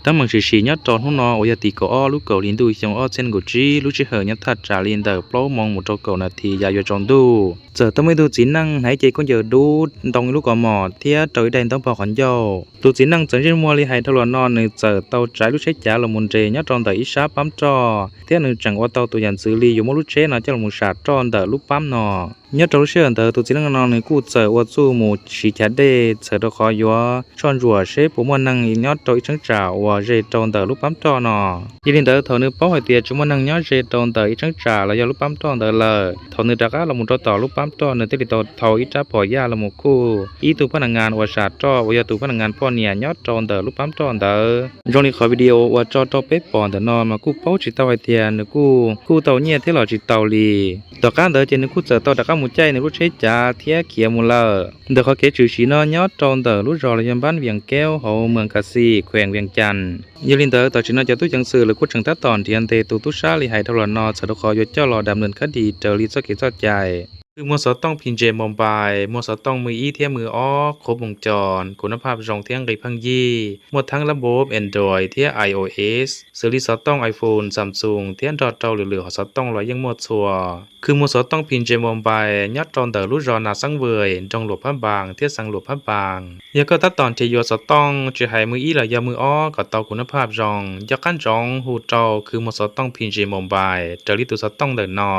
Nab mees sim sim nyob rau hnub no uas yog tim kaum ob lub kaum hli ntuj xyoo ob txhiab nees nkaum tsib, lub sij hawm nyob thaj tsam li ntawm plaub moos mus rau kaum nas this yav yuav tsaus ntuj, txawm tau muaj ib tug txiv neej hnav cev khaub ncaws dub, ntoo ib lub kaus mom thiab rau ib daim ntaub npog qhov ncauj. Tus txiv neej txawm ntsej muag li hais dhau los no, nws txawm tau tsav lub tsheb cav los mus nres nyob rau ntawm ib sab pab roj thiab nws tseem ua tau tus yam ntxwv li yuav muab lub tsheb no coj los sam roj ntawm lub pab no. Nyob rau lub sij hawm ntawd tus txiv neej no nws kuj txawm ua txuj mus siv chav dej txhawm rau qhov yuav soj ntsuam seb puas muaj neeg nyob rau ib cheeb tsam uas ze rau ntawm lub pab roj no. Yog li ntawd thaum nws paub hais tias tsis muaj neeg nyob ze rau ntawm ib cheeb tsam los yog lub pab roj ntawd lawm, thaum nws rov qab los mus rau tom lub pab roj nws thiaj li tau thau ib rab phom yaj los mus khuj ib tug phab nas ngas uas sam roj uas yog tus phab nas ngas poj niam nyob rau ntawm lub pab roj ntawd. Zoo li qhov video uas tso rau peb pom ntawm no mas kuj paub tsis tau hais tias nws kuj khuj tau nyiaj thiab los tsis tau li. Tom qab ntawd ces nws kuj txawm tau rov qab mus caij nws lub tsheb cav thiab khiav mus lawm. Ntawm qhov kev tshwm sim no nyob rau ntawm lub zos los yog npab Vias Keub hauv Moos Kas Xis, khueem Vias Cas. Yog li ntawd tam sim no cov tub ceev xwm lawv kuj tseem tab tom nrhiav ntes tus tub sab li hais dhau los no txhawm rau qhov yuav coj los dam nws kab dis raws li txoj kev txoj cai. Muag xov tooj P J Mobile, muag xov tooj mws ib thiab mws ob qhuav moos cos, kuv nab phaj zoo thiab nqi pheej yig, muaj theeb lab npob Android thiab I O S, xws li xov tooj iPhone, Samsung thiab nrog rau lwm lwm hom xov tooj los yeej muaj txhua. Khw muag xov tooj P J Mobile nyob rau ntawm lub zos Nas Xeeb Vwm, nroog Luam Phab Npas thiab xeev Luam Phab Npas. Yog koj tab tom nrhiav yuav xov tooj tsis hais mws ib los yog mws ob kom tau kuv nab phaj zoo, nco qab ntsoov hu rau khw muag xov tooj P J Mobile raws li tus xov tooj ntawm no.